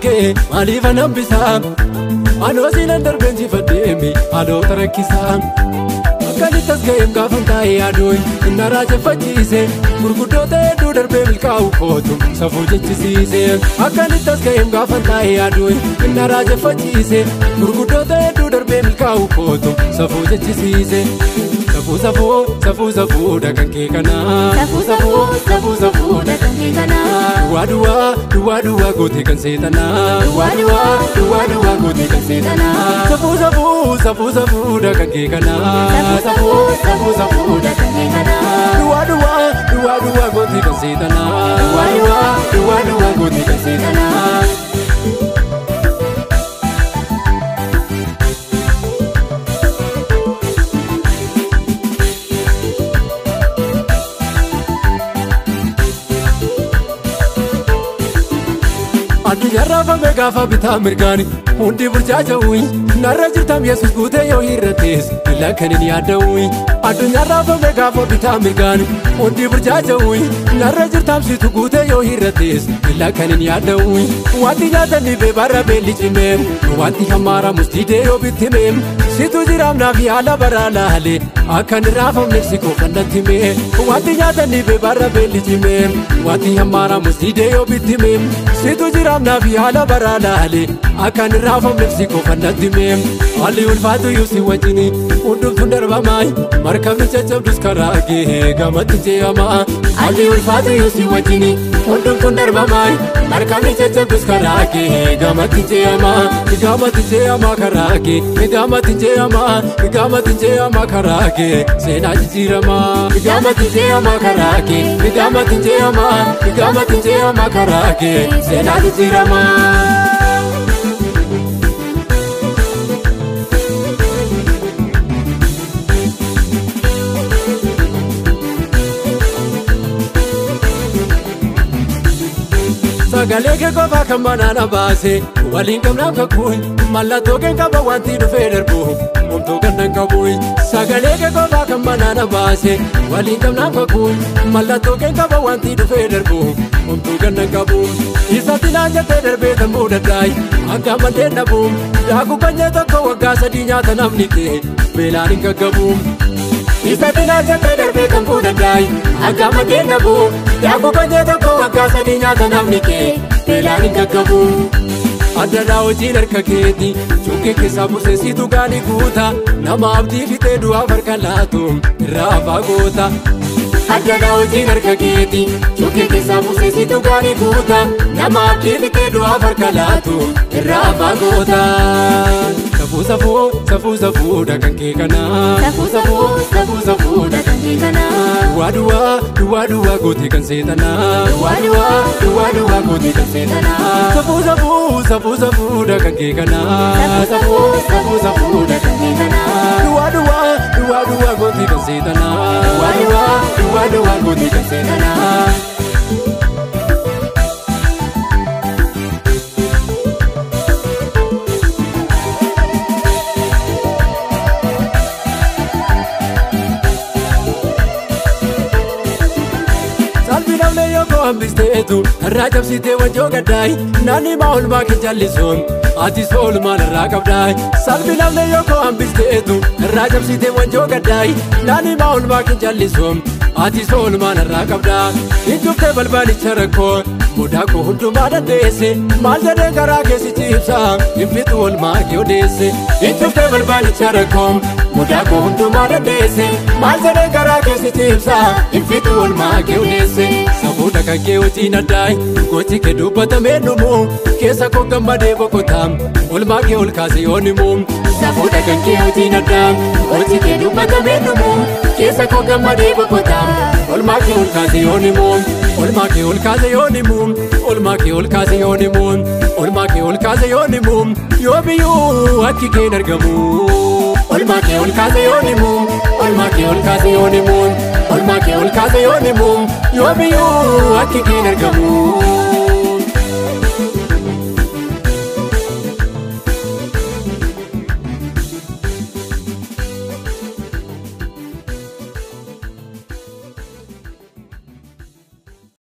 kee maaliif anambisaa anoo siinan darbeen jifadheemi haalota rakkisaa Akkanittas ga'eem gaafan taa'ee yaaduun inni raajeffachiise gurguddoota hedduu darbee milkaa'u kootu safuu jechisiise Akkanittas ga'eem gaafan taa'ee yaaduun inni raajeffachiise gurguddoota hedduu darbee milkaa'u kootu safuu jechisiise Safuu safuu safuu safuu dhagan kee kanaa Safuu safuu safuu safuu dhagan kee kanaa Duwwaa duwwaa duwwaa duwwaa gootee kan seetanaa Duwwaa duwwaa duwwaa duwwaa gootee kan seetanaa Safuu safuu safuu safuu dhagan kee kanaa Safuu safuu safuu dhagan kee kanaa Duwwaa duwwaa duwwaa duwwaa gootee kan seetanaa Duwwaa duwwaa duwwaa duwwaa gootee kan seetanaa Addunyaa raafame gaafa bitaa mirgaani hundi burjaaja'uun narra jirtam Yesuus guutee yoo hir'ates ila kan hin yaada'uun Addunyaa raafame gaafa bitaa mirgaani hundi burjaaja'uun narra jirtam situ guutee yoo hir'ates ila kan hin yaada'uun Wanti nyaatanii beebarra beelli cimee wanti hammaaramus didee yoo bittimee situ jiraamnaaf yaala baraa laalee akka hin raafamneef si koofannatti mee Wanti nyaatanii beebarra beelli cimee wanti hammaaramus didee yoo bittimee situ jiraamnaaf yaala baraa laalee akka hin raafamneef si koofannatti mee Haalli ulfaatu yoo si wajjini hundumtuun darbamaa markabni caccabdus karaa gahee gamatti ce'amaa Haalli ulfaatu yoo si wajjini hundumtuun darbamaa markabni caccabdus karaa gahee gamatti ce'amaa gamatti ce'amaa karaa gahee gamatti ce'amaa gamatti ce'amaa karaa gahee seenaa jijjiiramaa gamatti ce'amaa karaa gahee gamatti ce'amaa gamatti ce'amaa karaa gahee seenaa jijjiiramaa. Sagalee kee qofaa kan banana baase waliin qabnaaf kakuun mallattoo kee qaba wanti dhufee darbu homtuu kan nan qabu Sagalee kee qofaa kan banana baase waliin qabnaaf kakuun mallattoo kee qaba wanti dhufee darbu homtuu kan nan qabu Isatti naan jettee darbee tambuu dadhaayi akka maddeen dhabu daakuu banyee tokko waggaa sadii nyaata namni kee beelaan hin gaggabu. Isatti naan jettee darbee tambuu dadhaayi akka maddeen dhabu daakuu banyee tokko waggaa sadii nyaata namni kee beelaan hin gaggabu. Addanaa hojiin harka keeti cuukkee keessaa buseessitu gaalii guuta nama abdii fixee du'aaf harka laatu irraa afaa goota. Addanaa hojiin harka keeti cuukkee keessaa buseessitu gaalii guuta nama abdii fixee du'aaf harka laatu irraa afaa goota. Safuu safuu safuu safuu dhagan kee kanaa Safuu safuu safuu safuu dhagan kee kanaa Duwwaa duwwaa duwwaa duwwaa gootee kan seetanaa Duwwaa duwwaa duwwaa duwwaa gootee kan seetanaa Safuu safuu safuu safuu dhagan kee kanaa Safuu safuu safuu dhagan kee kanaa Duwwaa duwwaa duwwaa duwwaa gootee kan seetanaa Duwwaa duwwaa duwwaa duwwaa gootee kan seetanaa Hambisteetu irraa cabsitee wanjoo gaddaayi naanni maa olmaa kee jallisuun atis oolmaan irraa qabdaayi salphi namni yoo hambisteetu irraa cabsitee wanjoo gaddaayi naanni maa olmaa kee jallisuun atis oolmaan irraa qabdaa hin cuftee balbalicha rakkoo mudaa koo hundumaa dandeesse maal jedhee garaa keessi ciibsa hin fixu oolmaa kee odeesse hin cuftee balbalicha rakkoo mudaa koo hundumaa dandeesse maal jedhee garaa keessi ciibsa hin fixu oolmaa kee odeesse Safuu dhagan kee hojiin addaayi gochi kee dubbatamee dhumu keessa koo gammadee boqotaa olmaa kee ol kaase yoo himu Safuu dhagan kee hojiin addaa gochi kee dubbatamee dhumu keessa koo gammadee boqotaa olmaa kee ol kaase yoo himu olmaa kee ol kaase yoo himu olmaa kee ol kaase yoo himu olmaa kee ol kaase yoo himu yoo biyyuu akki kee hin argamu Olmaa kee ol kaase yoo himu olmaa kee ol kaase yoo himu olmaa kee ol kaase yoo himu yoo biyyuu akki kee hin argamu.